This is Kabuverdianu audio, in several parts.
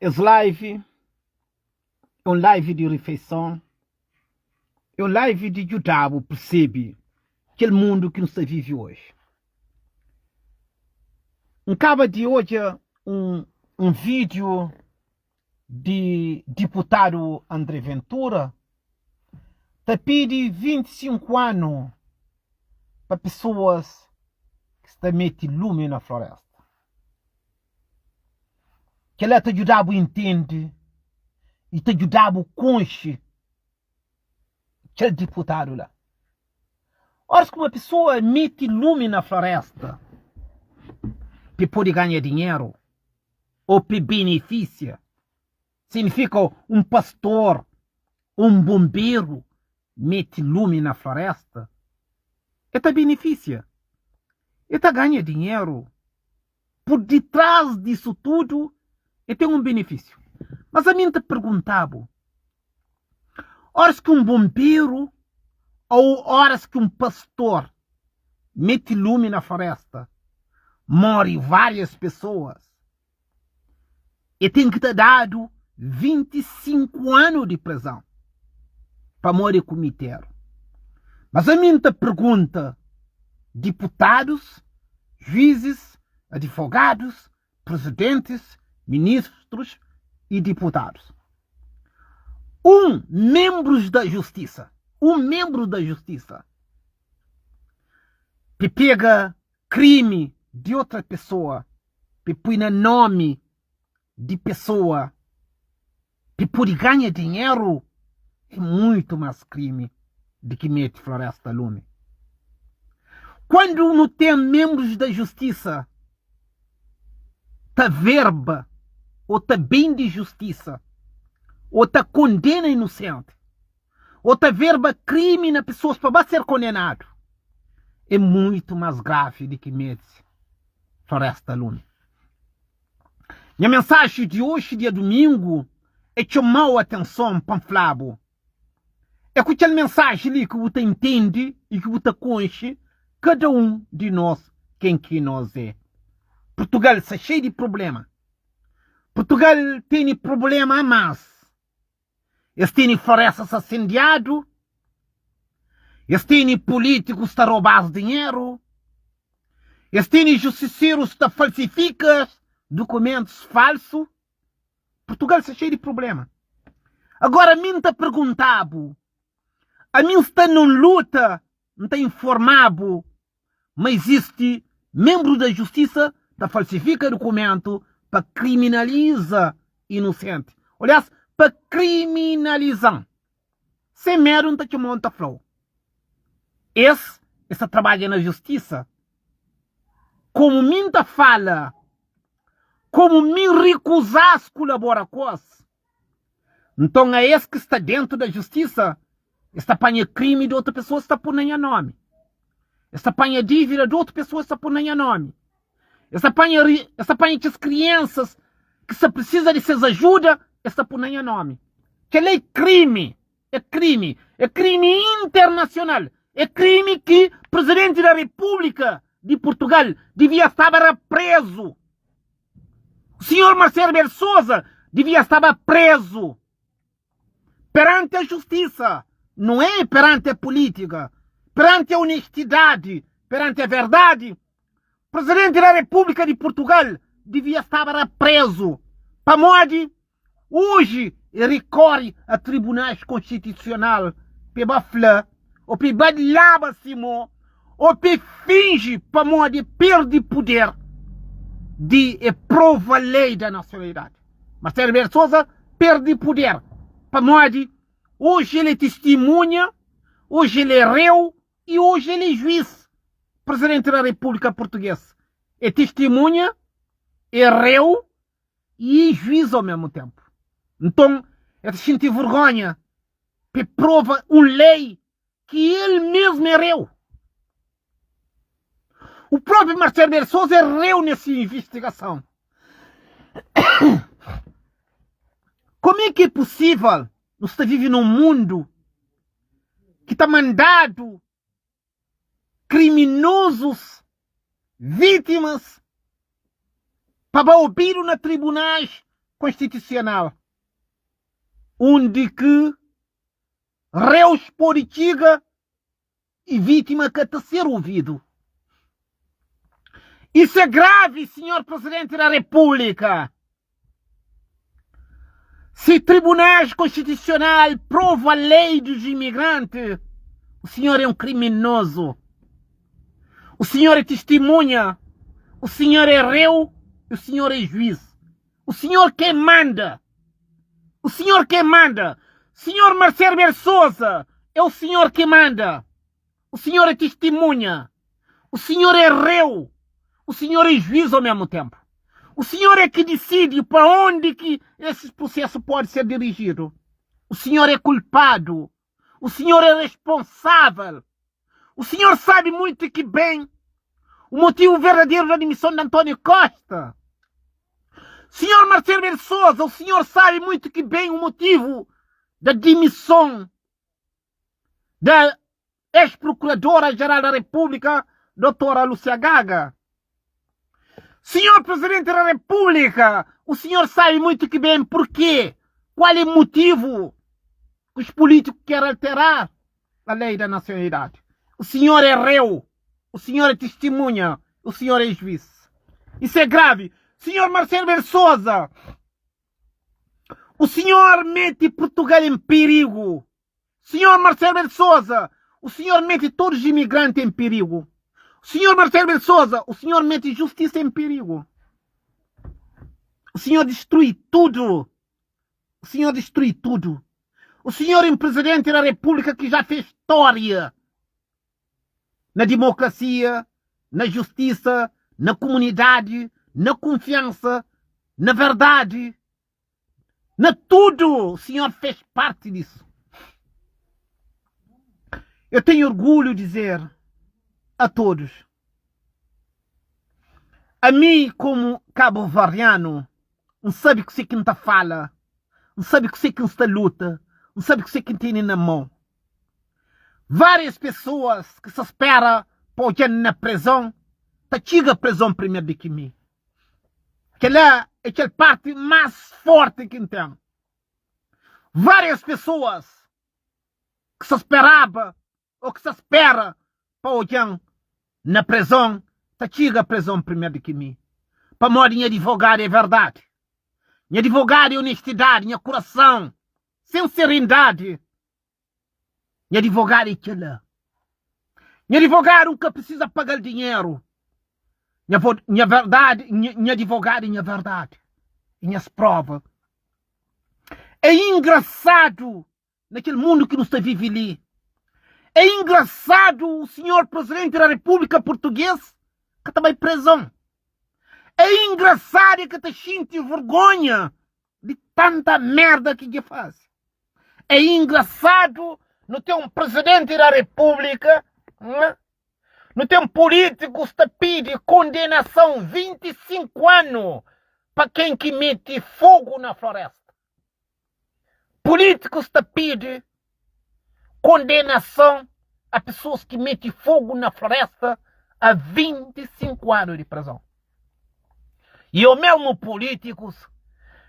Es live é un live di rifeison, é un live di djuda-bu persebe kel mundu ki nu sta vive oji. N kaba di odja un un vídiu di diputadu André Ventura ta pidi 25 anu pa pesoas ki sta mete lumi na floresta. Kel-la ta djuda-bu intende i ta djuda-bu konxe kel diputadu la. Óras ki uma pesoa mete lumi na floresta pa el pode ganha dinheru ô pa el benefisia, signifika un pastor ô un bonberu mete lumi na floresta, el ta benefisia, el ta ganha dinheru. Pur ditras disu tudu, el ten un benefisiu. Mas ami N ta pergunta-bu, óras ki un bonberu ô óras ki un pastor mete lumi na floresta, móre várias pesoas, E ten ki ta dadu 25 anu di prezon pamodi e kumite eru. Mas ami N ta pergunta diputadus, juizis, adifogadus, prizidentis, ministrus i diputadus. Un menbrus da justisa, un menbru da justisa pi pega krimi di otra pesoa pe pui na nomi di pesoa pe pudi ganha dinheru é muito mas krimi di ki meti floresta lumi. Kuandu nu ten membrus da justisa ta verba o ta bendi justisa o ta kondena inosenti o ta verba krimi na pesoas pa ba ser kondenadu é muito mas gravi di ki meti Floresta Lumi. Nha mensaji di oxi dia dumingu é txomau atenson pa N fla-bu. É ku kel mensaji li ki bu ta intende i ki bu ta konxe kada un di nos ken ki nos é. Purtugal sta xei di prubléma. Purtugal tene prubléma más. Es tene florestas asendiadu, es tene pulítikus ta roba-s dinheru, es tene justiserus ta falsifika dukumentus falsu. Purtugal sta xeiu di prubléma. Agora mi N ta pergunta-bu, ami N sta nun luta, N ta informa-bu ma izisti menbrus da justisa ta falsifika dukumentu pa kriminaliza inosenti, olias pa kriminaliza-m. Sen medu N ta txoma-u N ta fla-u, es es ta trabadja na justisa, komu mi N ta fala, komu mi N rikuza-s kulabora ku es. Nton a es ki sta dentu da justisa, es ta panha krimi di otu pesoa es ta pui na nha nomi. Es ta panha dívida di otu pesoa es ta pui na nha nomi. Es ta panha es ta panha kes kriansas ki sta prisiza di ses ajuda es ta pui na nha nomi. Kel-la é krimi, é krimi, é krimi internasional, é krimi ki Prizidenti da Repúblika di Purtugal divia staba ra prezu. Sinhor Marcelo Rebelo de Sousa devia staba prezu perante a justisa, não é perante a política, perante a honestidade, perante a verdade. Presidente da República de Portugal devia estaba preso. Pamodi Oji e rikori a tribunais konstitusional pe ba fla o pe ba laba si mo o pe finji pamodi e perdi puder di e prova lei da nasionalidadi. Marcelo Rebelo de Sousa perdi puder pamodi oji el e tistimunha, oji el e reu i oji el e juiz. Presidenti da Repúblika Português e tistimunha, e reu i juiz ao mesmu tempu. Nton, el ta xinti vergonha pa el prova un lei ki el mesmu é reu. O próprio Marcelo Rebelo de Sousa é reu nesse investigação. Como é que é possível nós ta vive num mundo ki ta mandadu kriminozus, vítimas, pa ba obidu na tribunais. Konstitusional undi ki reus pode txiga i vítima ka ta ser uvidu. Isso é grave, Senhor Presidente da República. Se Tribunais Constitucional prova a lei dos imigrantes, o senhor é um criminoso. O senhor é testemunha, o senhor é réu e o senhor é juiz. O senhor quem manda. O senhor quem manda. Senhor Marcelo Rebelo Sousa, é o senhor que manda. O senhor é testemunha. O senhor é réu. O senhor é juiz ao mesmo tempo. O senhor é que decide para onde que esse processo pode ser dirigido. O senhor é culpado. O senhor é responsável. O senhor sabe muito que bem o motivo verdadeiro da demissão de António Costa. Senhor Marcelo Rebelo Sousa, o senhor sabe muito que bem o motivo da demissão da ex-procuradora-geral da República, doutora Lúcia Gaga. Senhor Presidente da República, o senhor sabe muito que bem porquê, qual é o motivo que os políticos querem alterar a lei da nacionalidade. O senhor é réu, o senhor é testemunha, o senhor é juiz. Isso é grave. Senhor Marcelo Rebelo Sousa, o senhor mete Portugal em perigo. Senhor Marcelo Rebelo Sousa, o senhor mete todos os imigrantes em perigo. Senhor Marcelo Rebelo Sousa, o senhor mete justiça em perigo. O senhor destrui tudo. O senhor destrui tudo. O senhor é um presidente da República que já fez história na democracia, na justiça, na comunidade, na confiança, na verdade, na tudo. O senhor fez parte disso. Eu tenho orgulho de dizer a todos, a mim como cabo-verdiano, N sabe kuse ki N ta fala, N sabe kuse ki N sta luta, N sabe kuse ki N tene na mon. Várias pesoas ki sta spera pa odja-m na prezon ta txiga prezon primeru di ki mi. Kel-la é kel párti más fórti ki N ten. Várias pesoas ki sta speraba ô ki sta spera pa odja-m na prezon ta txiga prezon primeru di ki mi, pamodi nha divogadu é verdadi, nha divogadu é onestidadi, nha kurason, sinserindadi, nha divogadu é kel-la. Nha divogadu N ka prisiza paga-l dinheru, nha nha verdadi, nha divogadu é nha verdadi, é nhas prova. É ingrasadu Na kel mundu ki nu sta vive li, é ingrasadu o sinhor Presidenti da Repúblika Português ka ta bai prezon. É ingrasadu e ka ta xinti vergonha di tanta merda ki dje faze. É ingrasadu nu ten un Presidenti da Repúblika, nu ten polítikus ta pidi kondenason 25 anu pa ken ki mete fogu na floresta. Políticos ta pidi kondenason a pessoas ki meti fogo na floresta a 25 anu di prizon. E o mesmo políticos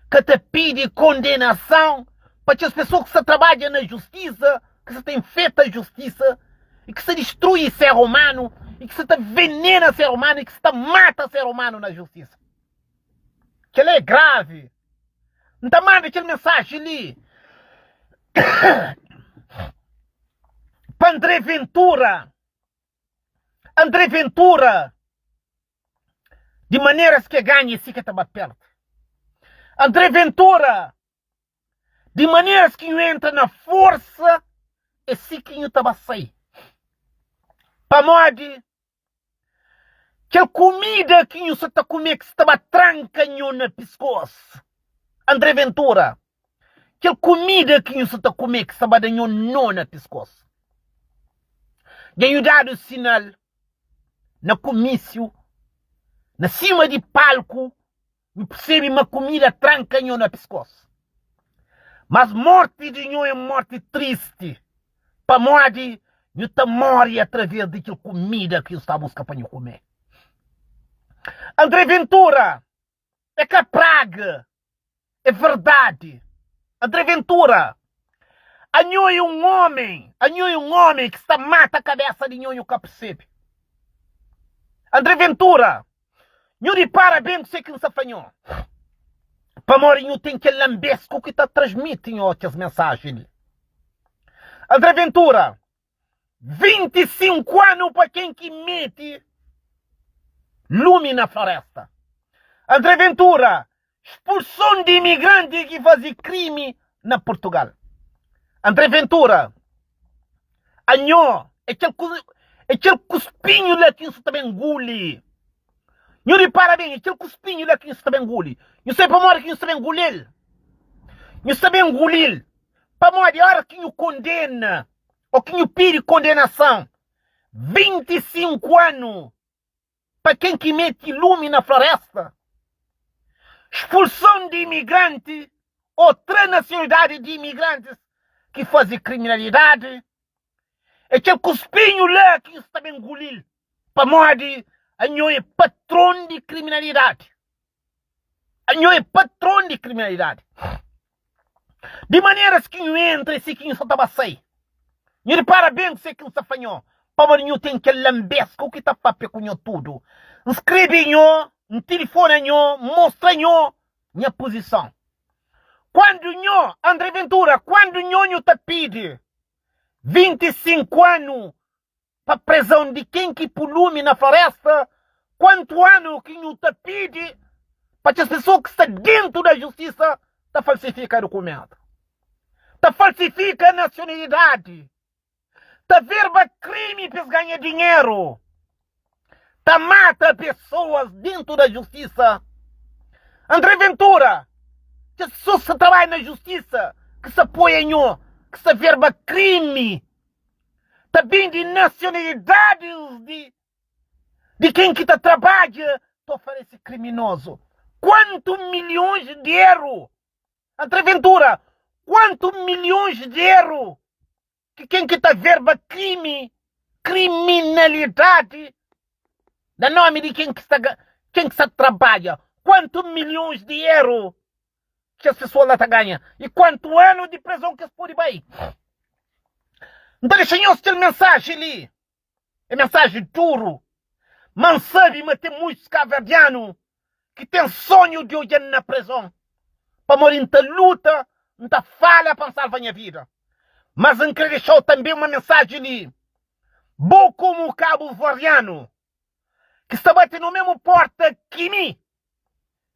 ka ta pidi kondenason pa kes pessoas ki sta trabadja na justisa, ki sta ta infeta justisa e ki sta destrui ser humano e ki sta ta venena ser humano e ki sta mata ser humano na justisa. Kel-la é gravi. N ta manda kel mensaji li pa André Ventura. André Ventura, di maneras ki e ganha, é si ki e ta ba perde. André Ventura, di maneras ki nhu entra na forsa, é si ki nhu ta ba sai. Pamodi Kel kumida ki nhu sa ta kume ki sta ba tranka nhu na piskos. André Ventura, Kel kumida ki nhu sa ta kume ki sta ba da nhu no na piskos. Dja nhu dadu sinal na kumísiu, na sima di palku Nhu persebe ma kumida tranka nho na piskos. Mas morti di nho é un morti tristi, pamodi nhu ta more atraves di kel kumida ki nhu sta buska pa nhu kume. André Ventura é ka praga. É verdadi. André Ventura, anho é un omen, anho é un omen ki sta mata kabesa di nho, nho ka persebe. André Ventura, nho ripara ben kuse ki N sta fla nho, pamodi nho ten kel lanbesku ki ta transmiti nho kes mensajen li. André Ventura, 25 anu pa ken ki mete lumi na floresta. André Ventura, spulson di imigranti ki faze krimi na Portugal. André Ventura, anho é kel é kel kuspinhu la ki nhu sa ta ben nguli. Nhu ripara ben, é kel kuspinhu la ki nhu sa ta ben nguli. Nhu sabe pamodi ki nhu sa ben nguli-l? Nhu sa ben nguli-l Pamodi ora ki nhu kondena ô ki nhu pidi kondenason 25 anu pa ken ki meti lumi na floresta, spulson di imigranti ô tra nasionalidadi di imigrantis ki faze kriminalidadi, é kel kuspinhu la ki nhu sta ben nguli-l pamodi anho é patron di kriminalidadi. Anho é patron di kriminalidadi. Di maneras ki nhu entra é si ki nhu sa ta ba sai. Nhu ripara ben kusé ki N sta fla nho, pamodi nhu ten kel lanbesku ki ta papia ku nho tudu. N skrebe nho, N tilifona nho, N mostra nho nha puzison. Kuandu nho, André Ventura, kuandu nho nhu ta pidi 25 anu pa prezon di ken ki pu lumi na floresta, kuantu anu ki nhu ta pidi pa kes pesoa ki sta dentu da justisa ta falsifika dukumentu, ta falsifika nasionalidadi, ta verba krimi pa es ganha dinheru, ta mata pesoas dentu da justisa. André Ventura, kes pesoas ki sta trabadja na justisa, ki sta apoia nhu, ki sta verba krimi, ta bende nasionalidadis di di ken ki ta trabadja ta oferese kriminozu. Kuantu milhons di eru, André Ventura, kuantu milhons di eru ki ken ki ta verba krimi, kriminalidadi na nomi di ken ki sta ken ki sta trabadja, kuantu milhons di eru kes pesoa la ta ganha i kuantu anu di prezon ki es pode bai. N ta dexa nhos kel mensaji li, é mensaji duru, ma N sabe ma ten muitus kabuverdianu ki ten sonhu di odja-m na prezon, pamodi N ta luta, N ta fala pa N salva nha vida. Mas N kre dexa-u tanbe uma mensaji li, bo komu kabuverdianu ki sta bate no memu porta ki mi,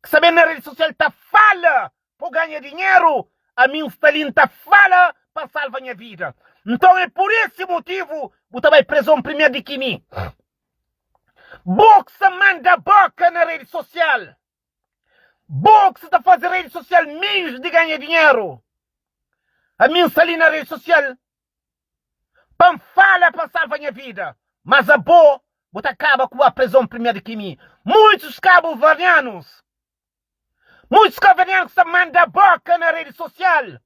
ki sta ben na redi sosial ta fala pa ganha dinheru, ami N sta li N ta fala pa salva nha vida. Nton é pur esi motivu bu ta bai prezon primer di ki mi. Bo ki sta manda boka na redi sosial, bo ki sta ta faze redi sosial meius di ganha dinheru, ami N sta li na redi sosial pa N fala pa N salva nha vida, mas abo bu ta kaba ku ba prezon primer di ki mi. Muitus kabuverdianus, muitus kabuverdianus ki sta manda boka na redi sosial,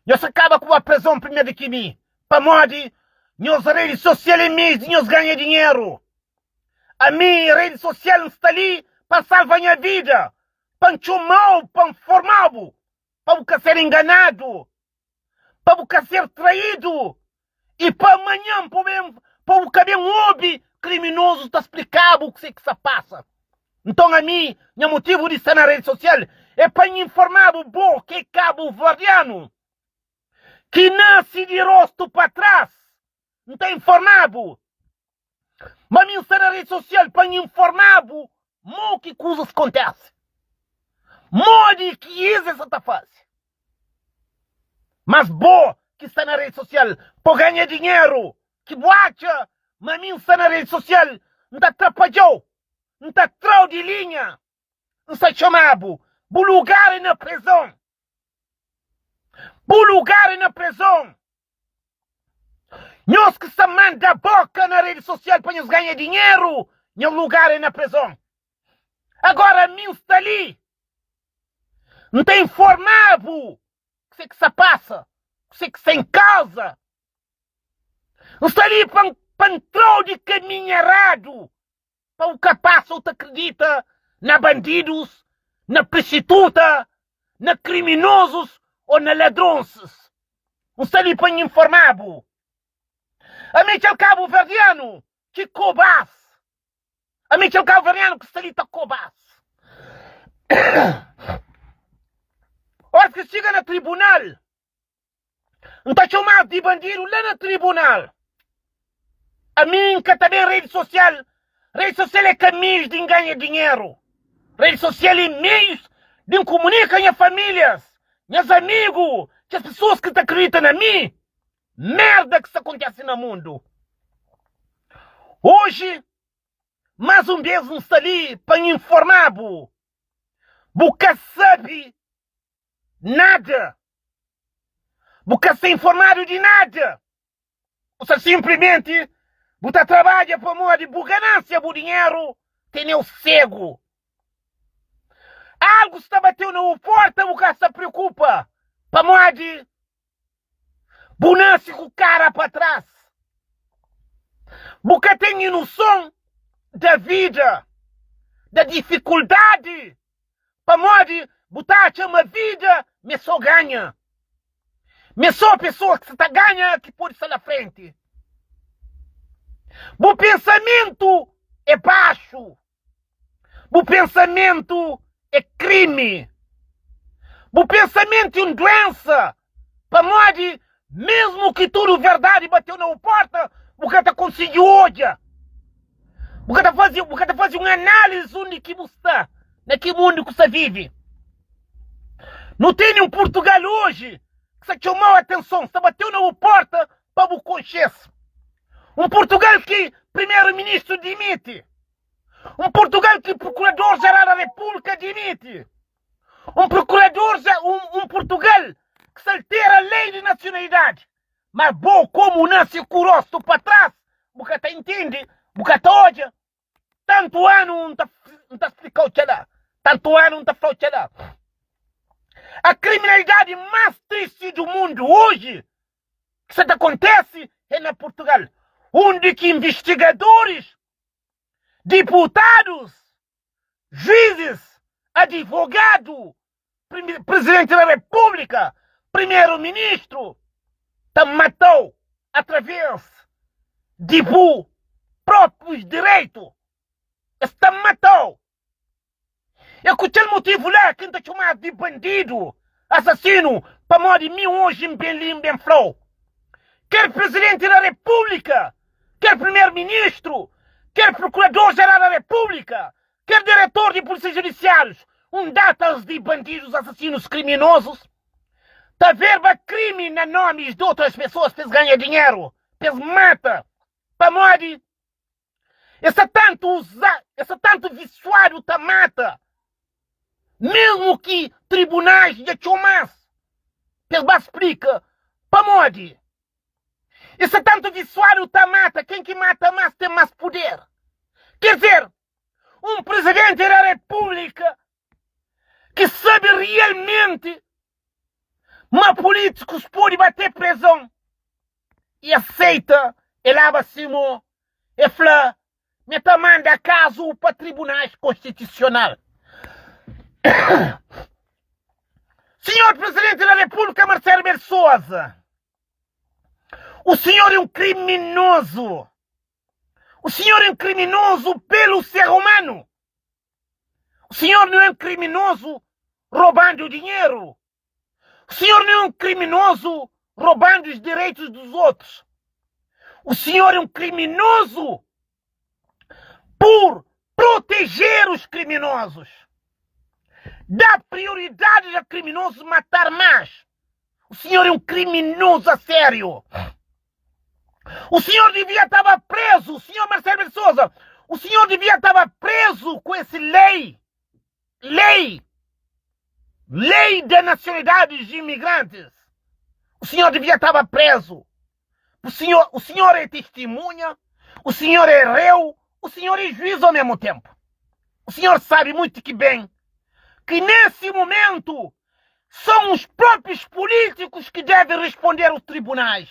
nhos ta kaba ku ba prezon primer di ki mi, pamodi nhos redi sosial é meius di nhos ganha dinheru. Ami redi sosial N sta li pa N salva nha vida, pa N txomau, pa N formau-bu, pa bu ka ser enganadu. pa bu ka ser traídu i pa amanhan pa ben pa bu ka ben obi kriminozus ta splika-bu kuse ki sta pasa. Nton ami, nha motivu di sta na redi sosial é pa N informa-bu bo ki é kabuverdianu ki nase di rostu pa tras, N ta informa-bu Ma mi N sta na redi sosial pa N informa-bu mo ki kuzas kontese, modi ki es es sa ta faze. Mas bo ki sta na redi sosial pa ganha dinheru, ki bu atxa ma mi N sta na redi sosial N ta trapadja-u, N ta tra-u di linha, N sta txoma-bu, bu lugar é na prezon. Bu lugar é na prezon. Nhos ki sta manda boka na redi sosial pa nhos ganha dinheru, nha lugar é na prezon. Agora ami N sta li, N ta informa-bu kuse ki sta pasa, kuse ki sta en kauza. N sta li pa pa N tra-u di kaminhu eradu, pa bu ka pasa u ta kridita na bandidus, na prostituta. na kriminozus ô na ladronsis. N sta li pa N informa-bu. Ami kel kabuverdianu ki koba-s. Ami kel kabuverdianu ki sta li ta koba-s. Óras ki txiga na tribunal, N ta txoma-s di bandidu la na tribunal. Ami N ka ta ben redi sosial. Redi sosial é ka meius di N ganha dinheru. Redi sosial é meius di N kumunika nha famílias, nhas amigu, kes pesoas ki ta kridita na mi, merda ki sta kontese na mundu. Oji, más un bes N sta li pa N informa-bu, bu ka sabe nada. Bu ka sta informadu di nada. Bu sta sinplimenti bu ta trabadja pamodi bu ganansia, bu dinheru teneu segu. Algu sta bateu na bu porta, bu ka sta preokupa pamodi bu nase ku kara pa tras. Bu ka ten inoson da vida, da difikuldadi Pamodi bu ta atxa ma vida m'é sô ganha. M'é sô pesoas ki sa ta ganha ki pode sta la frenti. Bu pensamentu é baxu. Bu pensamentu é krimi. Bu pensamentu é un duénsa. Pamodi mésmu ki tudu verdadi bateu na bu pórta, bu ka ta konsigi odja. Bu ka ta faze, bu ka ta faze un análise undi ki bu sta, na ki mundu ku sta vive. Nu tene un Purtugal oji ki sta txomau atenson, sta bateu na bu pórta pa bu konxe-s. Un Purtugal ki primeru-ministru dimiti. Un Purtugal ki prokurador-jeral da Repúblika dimiti. Un procurador ja un, un Portugal ki sa altera lei di nacionalidade. Mas bo como nasce ku rosto pa tras, bu ka ta intende, bu ka ta odja. Tantu anu N ta, N ta splikau kela, tantu anu N ta flau kela. A kriminalidade mais triste do mundo hoje ki sa ta kontese é na Portugal, undi ki investigadores, diputados, juízes, advogadu, presidenti da repúblika, primeru ministru ta matau através di bu próprius direitu. Es ta matau. É ku kel motivu la ki N ta txomadu di bandidu, asasinu, pamodi mi oji N ben li N ben fla-u, ker presidenti da repúblika, ker primeru ministru, ker prokurador jeral da repúblika, Ker diretor di Pulisia Judisiárius, un datas di bandidus, asasinus, kriminozus, ta verba krimi na nomis di otras pesoas pa es ganha dinheru, pa es mata, pamodi es sta tantu uza, es sta tantu visuadu ta mata, mesmu ki tribunais dja txoma-s pa es ba splika pamodi. Es sta tantu visuadu ta mata, ken ki mata mas ten mas puder. Ker dizer, un presidenti da repúblika ki sabe realmenti ma pulítikus pode bate prezon e aseita, e laba si mo, e fla ma e ta manda kazu pa tribunais konstitusional. Sinhor Presidenti da Repúblika Marcelo Rebelo de Sousa, o senhor é um criminoso. O senhor é um criminoso pelo ser humano. O senhor não é um criminoso roubando dinheiro. O senhor não é um criminoso roubando os direitos dos outros. O senhor é um criminoso por proteger os criminosos. Dá prioridade a criminosos matar mais. O senhor é um criminoso a sério. O senhor devia estava preso, o senhor Marcelo de Souza, o senhor devia estava preso com esse lei, lei, lei da nacionalidade dos imigrantes. O senhor devia estava preso. O senhor, o senhor é testemunha, o senhor é réu, o senhor é juiz ao mesmo tempo. O senhor sabe muito que bem que nesse momento são os próprios políticos que devem responder aos tribunais.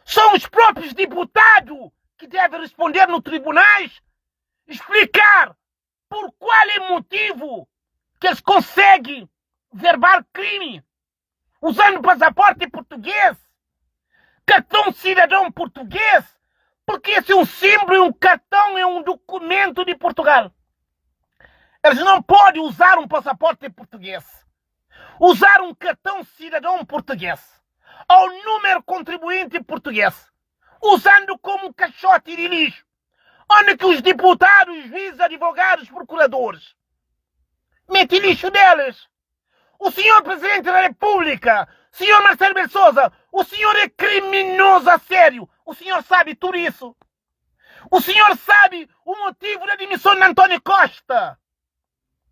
São os próprios deputados que devem responder nos tribunais, explicar por qual é motivo que eles conseguem. verbal krimi usando pasaporte português, cartão cidadão português, porque esse é um símbolo, é um cartão, é um documento de Portugal. Eles não podem usar um passaporte português, usar um cartão cidadão português ou número contribuinte português, usando como caixote de lixo, onde que os deputados, juízes, advogados, procuradores metem lixo deles. O senhor Presidente da República, senhor Marcelo Rebelo Sousa, o senhor é criminoso a sério. O senhor sabe tudo isso. O senhor sabe o motivo da demissão de António Costa.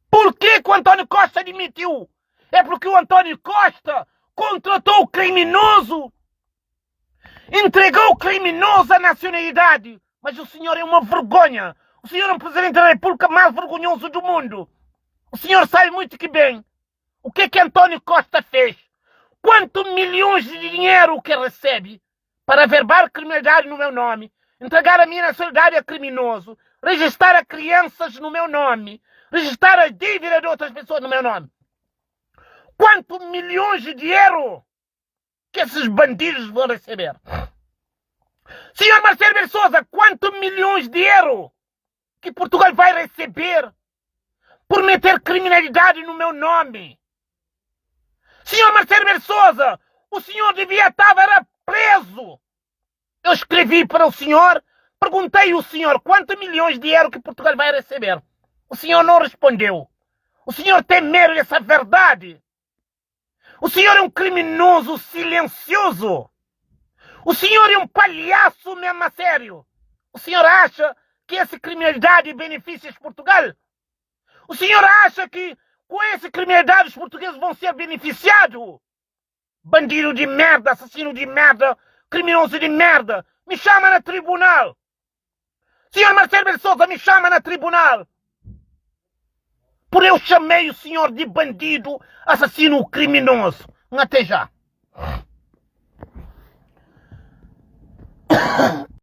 Por que, que o António Costa demitiu? É porque o António Costa contratou o criminoso, entregou o criminoso à nacionalidade. Mas o senhor é uma vergonha. O senhor é um presidente da República mais vergonhoso do mundo. O senhor sabe muito que bem o que é que António Costa fez. Quanto milhões de dinheiro que recebe para averbar criminalidade no meu nome, entregar a minha nacionalidade a criminoso, registrar a crianças no meu nome, registrar a dívida de outras pessoas no meu nome. Quanto milhões de dinheiro que esses bandidos vão receber? Senhor Marcelo Rebelo Sousa, quanto milhões de euros que Portugal vai receber por meter criminalidade no meu nome? Senhor Marcelo Rebelo Sousa, o senhor devia estar era preso. Eu escrevi para o senhor, perguntei ao senhor quantos milhões de euros que Portugal vai receber. O senhor não respondeu. O senhor tem medo dessa verdade. O senhor é um criminoso silencioso. O senhor é um palhaço mesmo a sério. O senhor acha que essa criminalidade beneficia Portugal? O senhor acha que com essa criminalidade os portugueses vão ser beneficiados? Bandido de merda, assassino de merda, criminoso de merda, me chama na tribunal. Senhor Marcelo Rebelo Sousa, me chama na tribunal. Por eu chamei o senhor de bandido, assassino, criminoso. Até já.